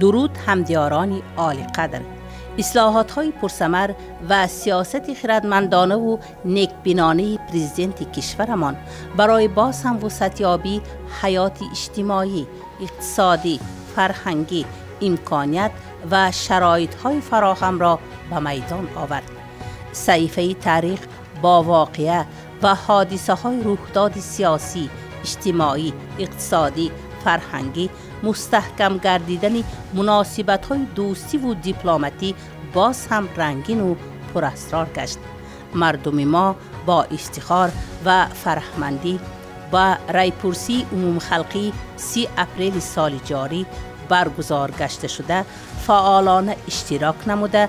Дуруд ҳамдиёрони олиқадр. Ислоҳотҳои пурсамар ва сиёсати хирадмандонаву некбинонаи президенти кишварамон барои боз ҳам вусъатёбии ҳаёти иҷтимоӣ, иқтисодӣ, фарҳангӣ имконият ва шароитҳои фароҳамро ба майдон овард. Саҳифаи таърих бо воқеа ва ҳодисаҳои рухдоди сиёсӣ, иҷтимоӣ, иқтисодӣ, фарҳангӣ, мустаҳкам гардидани муносибатҳои дӯстиву дипломатӣ боз ҳам рангину пурасрор гашт. Мардуми мо бо ифтихор ва фараҳмандӣ ба райпурсии умумхалқӣ 30 апрели соли ҷорӣ баргузор гашта шуда фаъолона иштирок намуда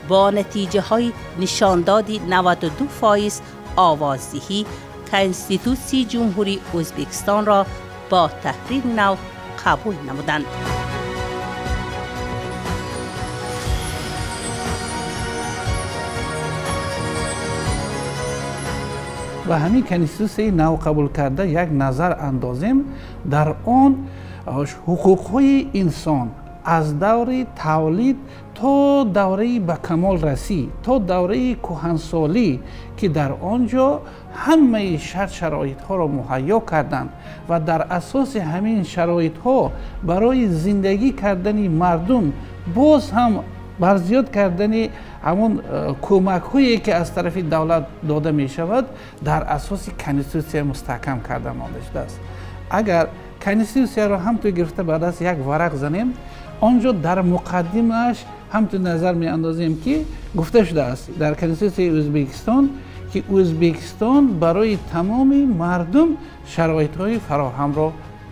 бо натиҷаҳои нишондоди 92% овоздиҳӣ Конститутсияи Ҷумҳурии Ӯзбекистонро бо таҳрири нав қабул намуданд. Ва ҳамин конститутсияи нав қабул карда як назар андозем, дар он ҳуқуқҳои инсон аз даври тавлид то давраи ба камол расӣ, то давраи кӯҳансолӣ, ки дар он ҷо ҳамаи шарт шароитҳоро муҳайё карданд ва дар асоси ҳамин шароитҳо барои зиндагӣ кардани мардум боз ҳам барзиёд кардани ҳамон кӯмакҳое ки аз тарафи давлат дода мешавад, дар асоси конститутсия мустаҳкам карда монда шудааст. Агар конститутсияро ҳамту гирифта ба даст як варақ занем, он ҷо дар муқаддимааш ҳамту назар меандозем ки гуфта шудааст дар конститутсияи Ӯзбекистон ки Ӯзбекистон барои тамоми мардум шароитҳои фароҳамро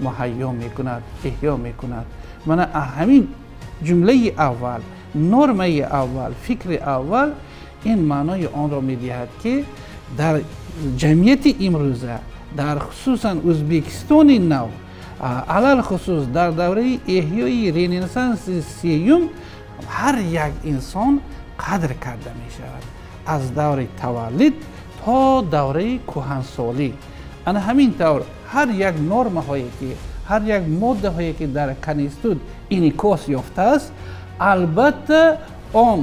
муҳайё мекунад, эҳё мекунад. Мана ҳамин ҷумлаи аввал, нормаи аввал, фикри аввал ин маънои онро медиҳад ки дар ҷамъияти имрӯза, дар хусусан Ӯзбекистони нав, алалхусус дар давраи эҳёи Ренессанси сеюм ҳар як инсон қадр карда мешавад аз даври таваллуд то давраи кӯҳансолӣ. Ана ҳамин тавр ҳар як нормаҳое ки, ҳар як моддаҳое ки дар конститут инъикос ёфтааст, албатта он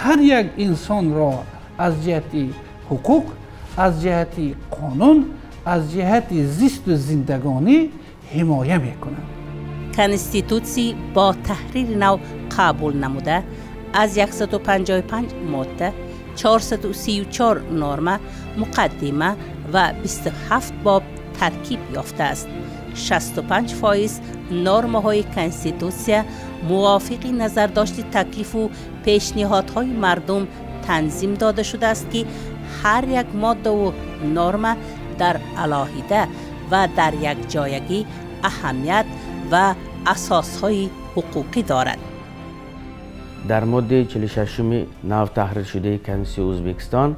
ҳар як инсонро аз ҷиҳати ҳуқуқ, аз ҷиҳати қонун, аз ҷиҳати зисту зиндагонӣ ҳимоя мекунад. Конститутсия бо таҳрири нав қабул намуда аз 155 модда, 434 норма, муқаддима ва 27 боб таркиб ёфтааст. 65% нормаҳои конститутсия мувофиқи назардошти таклифу пешниҳодҳои мардум танзим дода шудааст ки ҳар як моддаву норма дар алоҳида ва дар якҷоягӣ аҳамият ва асосҳои ҳуқуқӣ дорад. Дар моддаи 46-уми нав таҳриршудаи Конститутсияи Ӯзбекистон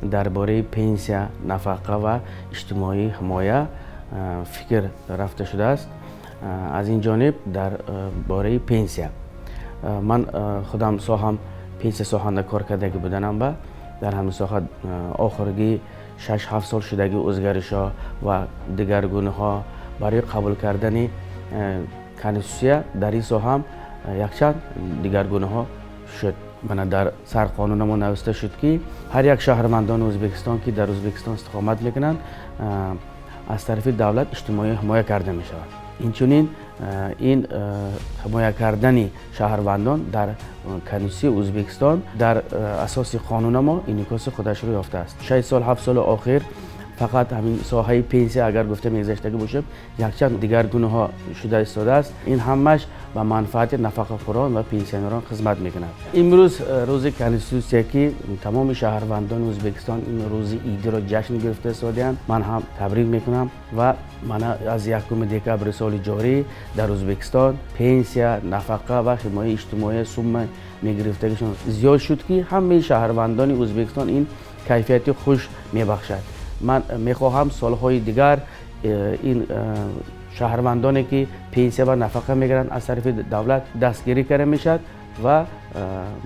дар бораи пенсия, нафақа ва иҷтимоии ҳимоя фикр рафта шудааст. Аз ин ҷониб дар бораи пенсия ман худам соҳам пенсия соҳанда кор кардагӣ буданам ба дар ҳамин соҳа охирги 6-7 сол шудаги o'zgarishҳо ва дигаргуниҳо барои қабул кардани конститутсия дар ин соҳа якчанд дигаргуниҳо шуд. Мана дар сарқонуна мо нависта шуд ки ҳар як шаҳрвандони Ӯзбекистон ки дар Ӯзбекистон истиқомат мекунанд аз тарафи давлат иҷтимоӣ ҳимоя карда мешавад. Инчунин ин ҳимоя кардани шаҳрвандон дар Конститутсияи Ӯзбекистон дар асоси қонуна мо инъикоси худашро ёфтааст. 6 сол 7 соли охир фақат ҳамин соҳаи пенсия агар гуфта мегузаштагӣ бошад, якчанд дигаргуниҳо шуда истодааст. Ин ҳамаш ба манфиати нафақахӯрон ва пенсионерон хизмат мекунад. Имрӯз рӯзи конститутсия ки тамоми шаҳрвандони Ӯзбекистон ин рӯзи идиро ҷашн гирифта истодаанд, ман ҳам табрик мекунам ва мана аз 1 декабри соли ҷорӣ дар Ӯзбекистон пенсия, нафақа ва ҳимояи иҷтимоии сумма мегирифтагишон зиёд шуд ки ҳамаи шаҳрвандони Ӯзбекистон ин кайфияти хуш мебахшад. Ман мехоҳам солҳои дигар ин шаҳрвандоне ки пенсия ва нафақа мегиранд аз тарафи давлат дастгирӣ карда мешавад ва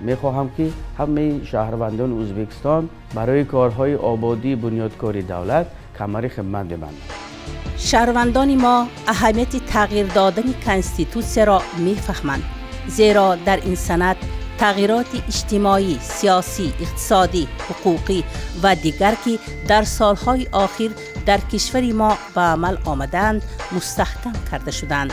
мехоҳам ки ҳамаи шаҳрвандони Ӯзбекистон барои корҳои ободии бунёдкори давлат камари хидмат бибанданд. Шаҳрвандони мо аҳамияти тағйир додани конститутсияро мефаҳманд, Зеро дар ин санад тағйироти иҷтимоӣ, сиёсӣ, иқтисодӣ, ҳуқуқӣ ва дигар ки дар солҳои охир дар кишвари мо ба амал омадаанд, мустаҳкам карда шуданд.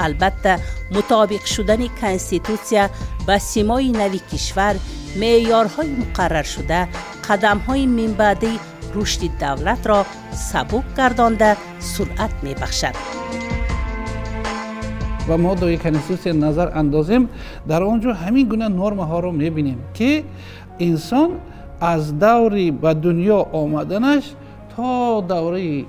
Албатта, мутобиқ шудани конститутсия ба симои нави кишвар, меъёрҳои муқарраршуда, қадамҳои минбаъдии рушди давлатро сабук гардонда суръат мебахшад. Ва моддаҳои конститутсия назар андозем, дар он ҷо ҳамин гуна нормаҳоро мебинем, ки инсон аз даври ба дунё омаданаш то давраи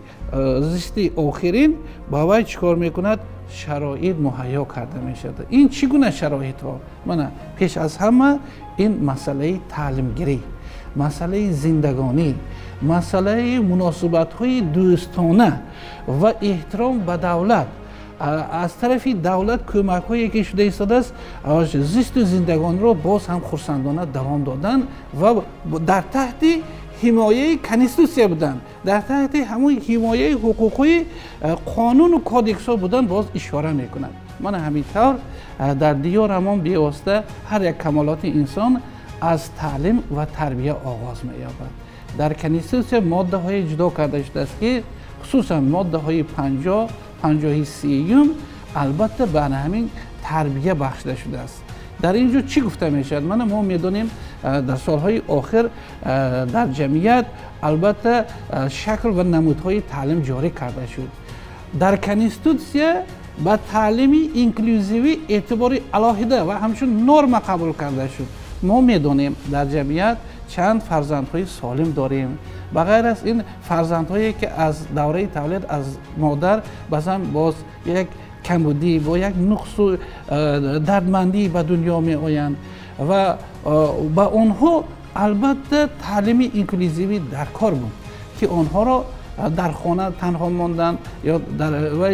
зисти охирин ба вай чӣ кор мекунад? Шароит муҳайё карда мешавад. Ин чӣ гуна шароитҳо? Мана пеш аз ҳама ин масъалаи таълимгирӣ, масъалаи зиндагонӣ, масъалаи муносибатҳои дӯстона ва эҳтиром ба давлат. Аз тарафи давлат кӯмакҳое ки шуда истодааст, зисту зиндагониро боз ҳам хурсандона давом додан ва дар таҳти ҳимояи конститутсия будан, дар таҳти ҳамон ҳимояи ҳуқуқҳои қонуну кодексҳо будан боз ишора мекунад. Мана ҳамин тавр дар диёрамон бевосита ҳар як камолоти инсон аз таълим ва тарбия оғоз меёбад. Дар конститутсия моддаҳое ҷудо карда шудааст, ки хусусан моддаҳои 50, 53 албатта ба ҳамин тарбия бахшида шудааст. Дар ин ҷо чӣ гуфта мешавад? Мана мо медонем, дар солҳои охир дар ҷамъият албатта шакл ва намудҳои таълим ҷорӣ карда шуд. Дар конститутсия ба таълими инклюзивӣ эътибори алоҳида ва ҳамчун норма қабул карда шуд. Мо медонем, дар ҷамъият чанд фарзандҳои солим дорем. Ба ғайр аз ин, фарзандҳое ки аз давраи тавлид аз модар баъзан боз як камбудӣ бо як нуқсу дардмандӣ ба дунё меоянд ва ба онҳо албатта таълими инклюзивӣ дар кор буд, ки онҳоро дар хона танҳо мондан ё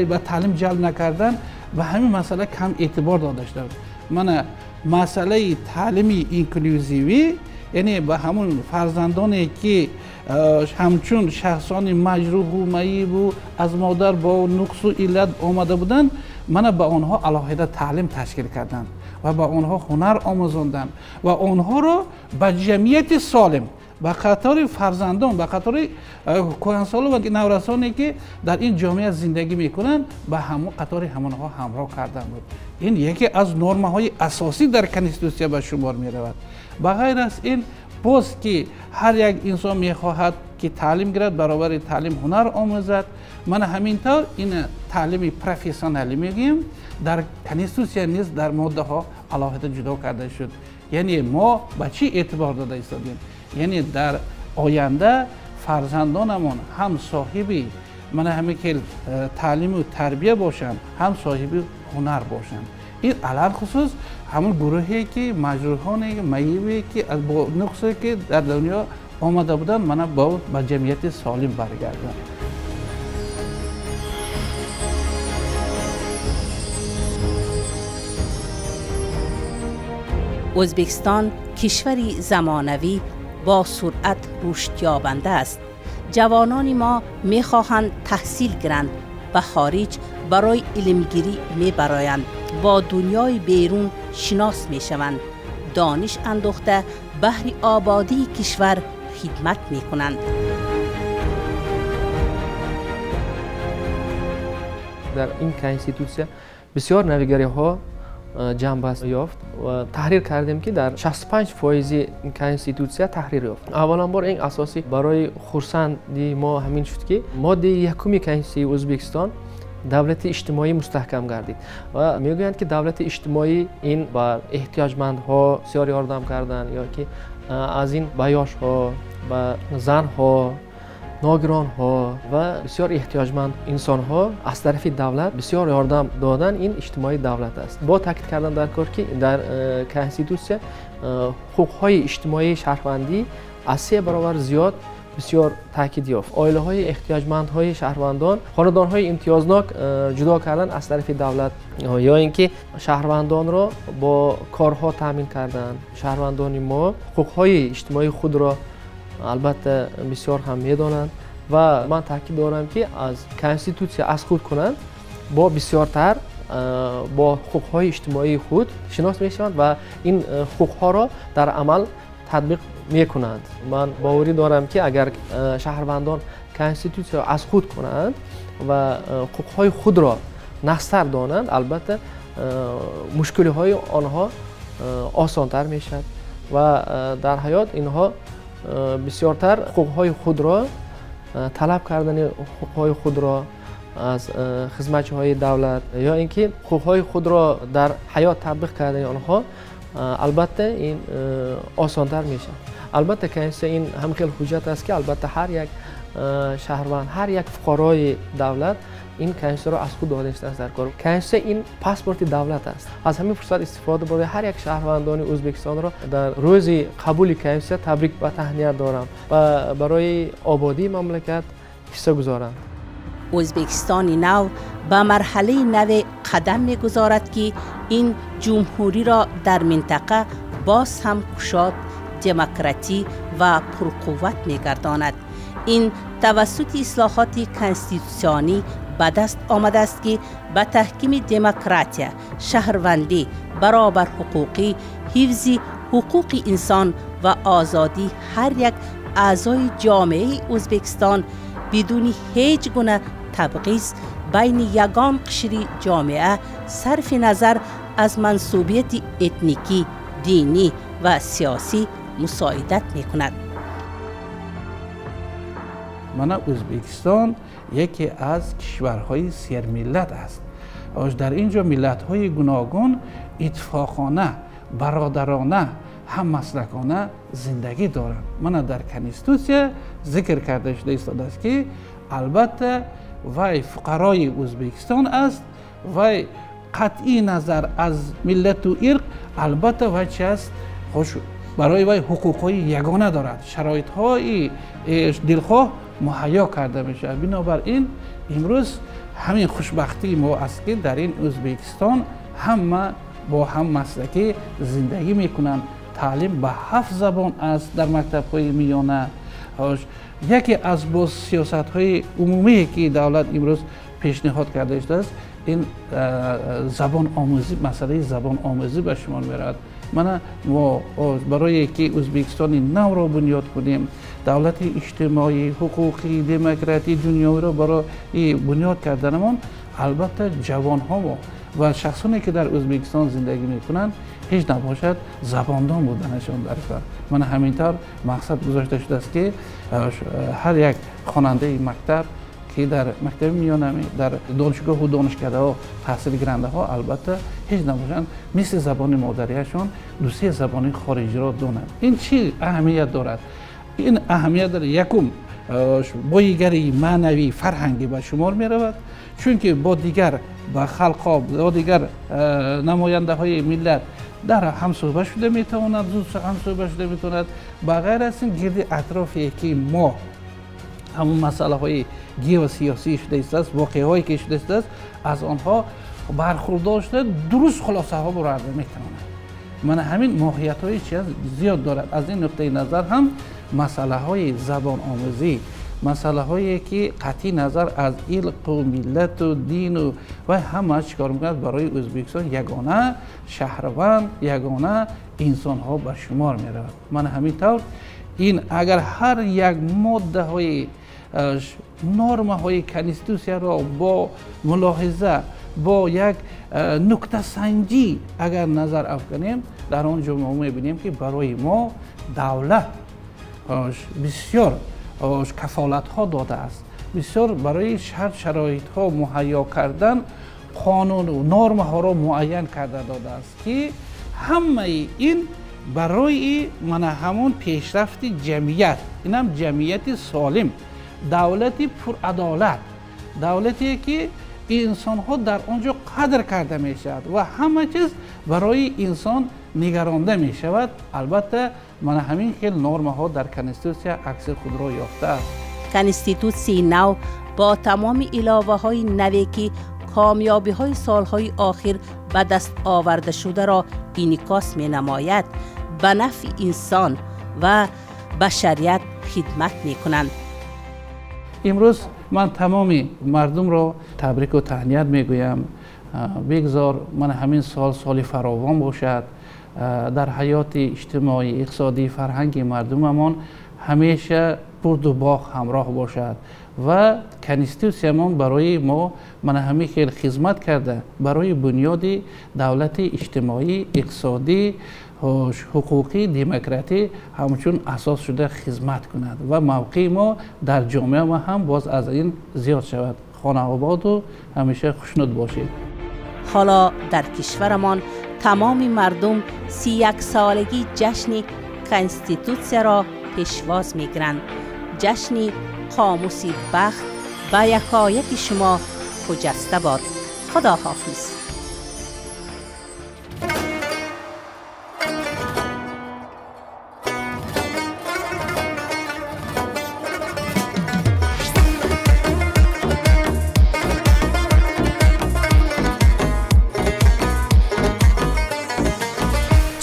ба таълим ҷалб накардан, ба ҳамин масъала кам эътибор дода шуда. Мана масъалаи таълими инклюзивӣ, яъне ба ҳамон фарзандоне ки ҳамчун шахсони маҷрӯҳу маибу аз модар бо нуқсу иллат омада буданд, мана ба онҳо алоҳида таълим ташкил карданд ва ба онҳо ҳунар омӯзонданд ва онҳоро ба ҷамъияти солим, ба қатори фарзандон, ба қатори кӯҳансолу ва наврасоне ки дар ин ҷомеа зиндагӣ мекунанд, ба ҳамон қатори ҳамонҳо ҳамроҳ кардан буд. Ин яке аз нормаҳои асосӣ дар конститутсия ба шумор меравад. Ба ғайр аз ин, боз ки ҳар як инсон мехоҳад ки таълим гирад, баробари таълим ҳунар омӯзад. Мана ҳамин тавр ин таълими профессионалӣ мегӯем, дар конститутсия низ дар моддаҳо алоҳида ҷудо карда шуд. Яъне мо ба чӣ эътибор дода истодем? Яъне дар оянда фарзандонамон ҳам соҳиби мана ҳамин хел таълиму тарбия бошанд, ҳам соҳиби ҳунар бошанд. Ин алалхусус ҳамон гурӯҳе ки маҷрӯҳоне, маибе ки бо нуқсе ки дар дунё омада буданд, мана ба ҷамъияти солим баргарданд. Ӯзбекистон кишвари замонавӣ бо суръат рушдёбанда аст. Ҷавонони мо мехоҳанд таҳсил гиранд, ба хориҷ барои илмгирӣ мебароянд, бо дунёи берун шинос мешаванд, дониш андохта баҳри ободии кишвар хидмат мекунанд. Дар ин конститутсия бисёр навигариҳо ҷанбаст ёфт ва таҳрир кардем, ки дар 65% конститутсия таҳрир ёфт. Авваланбор ин асосӣ барои хурсандии мо ҳамин шуд, ки моддаи якуми Конститутсияи Ӯзбекистон давлати иҷтимоӣ мустаҳкам гардид ва мегӯянд, ки давлати иҷтимоӣ ин ба эҳтиёҷмандҳо бисёр ёрдам кардан ё ки аз ин ба ёшҳо, ба занҳо, ногиронҳо ва бисёр эҳтиёҷманд инсонҳо аз тарафи давлат бисёр ёрдам додан, ин иҷтимоии давлат аст. Бо таъкид кардан дар кор, ки дар конститутсия ҳуқуқҳои иҷтимоии шаҳрвандӣ аз 3 баробар зиёд бисёр таъкид ёфт. Оилаҳои эҳтиёҷмандҳои шаҳрвандон, хонадонҳои имтиёзнок ҷудо кардан аз тарафи давлат ё ин ки шаҳрвандонро бо корҳо таъмин кардан. Шаҳрвандони мо ҳуқуқҳои иҷтимоии худро албатта бисёр ҳам медонанд ва ман таъкид дорам, ки аз конститутсия аз худ кунанд, бо бисёртар бо ҳуқуқҳои иҷтимоии худ шинос мешаванд ва ин ҳуқуқҳоро дар амал татбиқ мекунанд. Ман боварӣ дорам, ки агар шаҳрвандон конститутсияро аз худ кунанд ва ҳуқуқҳои худро нағзтар донанд, албатта мушкилиҳои онҳо осонтар мешавад ва дар ҳаёт инҳо бисёртар ҳуқуқҳои худро талаб кардани ҳуқуқҳои худро аз хизматчиҳои давлат ё ин ки ҳуқуқҳои худро дар ҳаёт татбиқ кардани онҳо албатта ин осонтар мешавад. Албатта конститутсия ин ҳам хел ҳуҷҷат аст, ки албатта ҳар як шаҳрванд, ҳар як фуқарои давлат ин конститутсияро аз худ донистааст дар кор. Конститутсия ин паспорти давлат аст. Аз ҳамин фурсат истифода бурда ҳар як шаҳрвандони Ӯзбекистонро дар рӯзи қабули конститутсия табрик ва таҳният дорам ва барои ободии мамлакат ҳисса гузорам. Ӯзбекистони нав ба марҳалаи наве қадам мегузорад, ки ин ҷумҳуриро дар минтақа боз ҳам кушод, демократӣ ва пурқувват мегардонад. Ин тавассути ислоҳоти конститутсионӣ ба даст омадааст, ки ба таҳкими демократия, шаҳрвандӣ, баробарҳуқуқӣ, ҳифзи ҳуқуқи инсон ва озодии ҳар як аъзои ҷомеаи Ӯзбекистон бидуни ҳеҷ гуна табғиз байни ягон қишри ҷомеа сарфи назар аз мансубияти этникӣ, динӣ ва сиёсӣ мусоидат мекунад. Мана Ӯзбекистон яке аз кишварҳои сермиллат аст. Дар ин ҷо миллатҳои гуногун иттифоқона, бародарона, ҳаммаслакона зиндагӣ доранд. Мана дар конститутсия зикр карда шуда истодааст, ки албатта вай фуқарои Ӯзбекистон аст, вай қатъи назар аз миллату ирқ, албатта вай чи аст, хуш барои вай ҳуқуқҳои ягона дорад, шароитҳои дилхоҳ муҳайё карда мешавад. Бинобар ин имрӯз ҳамин хушбахтии мо аст, ки дар ин Ӯзбекистон ҳама бо ҳам маслакӣ зиндагӣ мекунанд. Таълим ба 7 забон аст дар мактабҳои миёна. Яке аз боз сиёсатҳои умумие, ки давлат имрӯз пешниҳод карда шудааст, ин забономӯзӣ, масъалаи забономӯзӣ ба шумор меравад. Мана мо барое ки Ӯзбекистони навро бунёд кунем, давлати иҷтимоӣ, ҳуқуқӣ, демократӣ, дунёвиро барои бунёд карданамон, албатта ҷавонҳо ва шахсоне, ки дар Ӯзбекистон зиндагӣ мекунанд, ҳеҷ набошад забондон буданашон дар кор. Мана ҳамин тавр мақсад гузошта шудааст, ки ҳар як хонандаи мактаб, ки дар мактаби миёна, дар донишгоҳу донишкадаҳо таҳсилгирандаҳо, албатта ҳеҷ набошанд мисли забони модариашон 2-3 забони хориҷиро донанд. Ин чӣ аҳамият дорад? Ин аҳамият дорад, якум, боигарии маънавӣ, фарҳангӣ ба шумор меравад, чунки бо дигар ба халқҳо, бо дигар намояндаҳои миллат дар ҳамсӯҳбат шуда метавонад, зуд ҳамсӯҳбат шуда метавонад. Ба ғайр аз ин, гирди атрофе ки мо ҳамон масъалаҳои геосиёсӣ шуда истааст, воқеаҳое ки шуда истааст, аз онҳо бархурдор шуда дуруст хулосаҳо бурда метавонад. Мана ҳамин моҳиятҳои чи аст зиёд дорад. Аз ин нуқтаи назар ҳам масъалаҳои забономӯзӣ, масъалаҳое ки қатъи назар аз илқу миллату дину ва ҳама чӣ кор мекунад, барои Ӯзбекистон ягона шаҳрванд, ягона инсонҳо ба шумор меравад. Мана ҳамин тавр ин агар ҳар як моддаҳои нормаҳои конститутсияро бо мулоҳиза, бо як нуктасанҷӣ агар назар афканем, дар он ҷо мо мебинем, ки барои мо давлат бисёр кафолатҳо додааст, бисёр барои шарт шароитҳо муҳайё кардан қонуну нормаҳоро муайян карда додааст, ки ҳамаи ин барои мана ҳамон пешрафти ҷамъият, инам ҷамъияти солим, давлати пурадолат, давлате ки инсонҳо дар он ҷо қадр карда мешавад ва ҳама чиз барои инсон нигаронда мешавад. Албатта мана ҳамин хел нормаҳо дар конститутсия акси худро ёфтааст. Конститутсияи нав бо тамоми иловаҳои наве, ки комёбиҳои солҳои охир ба даст оварда шударо инъикос менамояд, ба нафъи инсон ва башарият хидмат мекунанд. Имрӯз ман тамоми мардумро табрику таҳният мегӯям. Бигзор ман ҳамин сол соли фаровон бошад. Дар ҳаёти иҷтимоӣ, иқтисодӣ, фарҳанги мардумамон ҳамеша бурду боғ ҳамроҳ бошад ва конститутсиямон барои мо ман ҳамин хел хизмат карда барои бунёди давлати иҷтимоӣ, иқтисодӣ, ҳуқуқӣ, демократӣ ҳамчун асос шуда хизмат кунад ва мавқеи мо дар ҷомеа мо ҳам боз аз ин зиёд шавад. Хонаободу ҳамеша хушнуд бошед. Ҳоло дар кишварамон тамоми мардум 31-солагӣ ҷашни конститутсияро пешвоз мегиранд. Ҷашни қомуси бахт ба якояки шумо хуҷаста бод. Худо ҳофиз.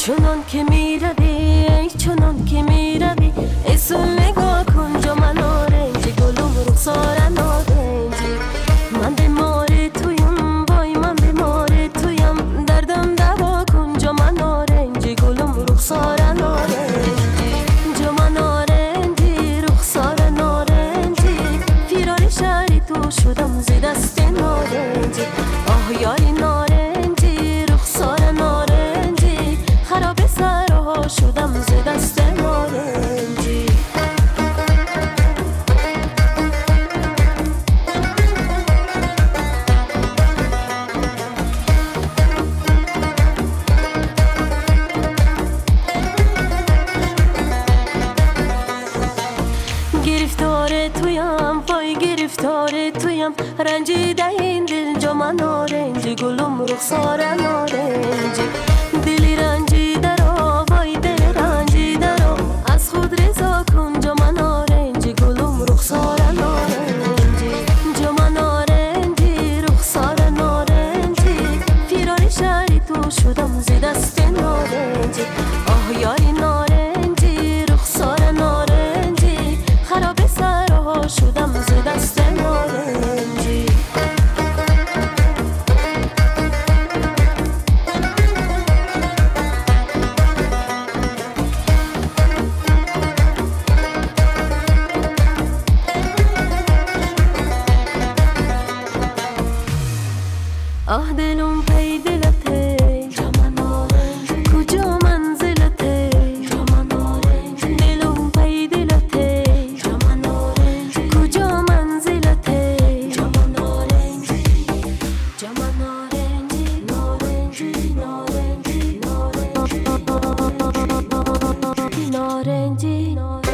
چنان که می روی، چنان که می روی، ایسون نگاه کن جا من آرنجی، گلوم رخسار نارنجی. من بیمار تویم، وای من بیمار تویم، دردم دوا کن جا من آرنجی، گلوم رخسار نارنجی. جا من آرنجی، رخسار نارنجی، فیراری شهری تو شدم زی دست نارنجی. آه یاری نارنجی، رخسار نارنجی، خراب سرها شدم ز دست نارنجی. گرفتار تویم، وای گرفتار تویم، رنجیده این دل جا من نارنجی، گلم رخسار نارنجی. دلی رنجیده را، وای دل رنجیده را، از خود رضا کن جا من نارنجی، گلم رخسار نارنجی. جا من نارنجی، رخسار نارنجی، فیراری شهری تو شدم زی دست نارنجی. آه یاری نارنجی، رخسار نارنجی، خراب سرها شدم ز دست نارنجی. آه دلم پی دلته، کجا منزلته، دلم پی دلته، کجا منزلته. نارنجی، نارنجی.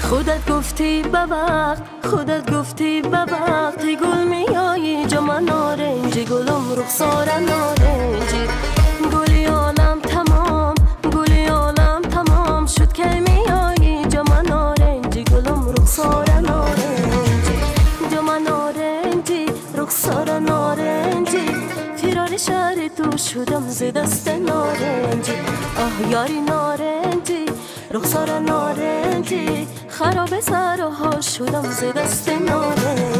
خودت گفتی به وقت، خودت گفتی به وقت، گل میایی جا من نارنجی، گلم رخسار نارنجی. گلی عالم تمام، گلی عالم تمام شد که میایی جا من نارنجی، گلم رخسار نارنجی. جا من نارنجی، رخسار نارنجی، فیراری شهر تو شدم ز دست نارنجی. آه یاری نارنجی، رخسار نارنجی، خراب سرها شدم ز دست نارنجی.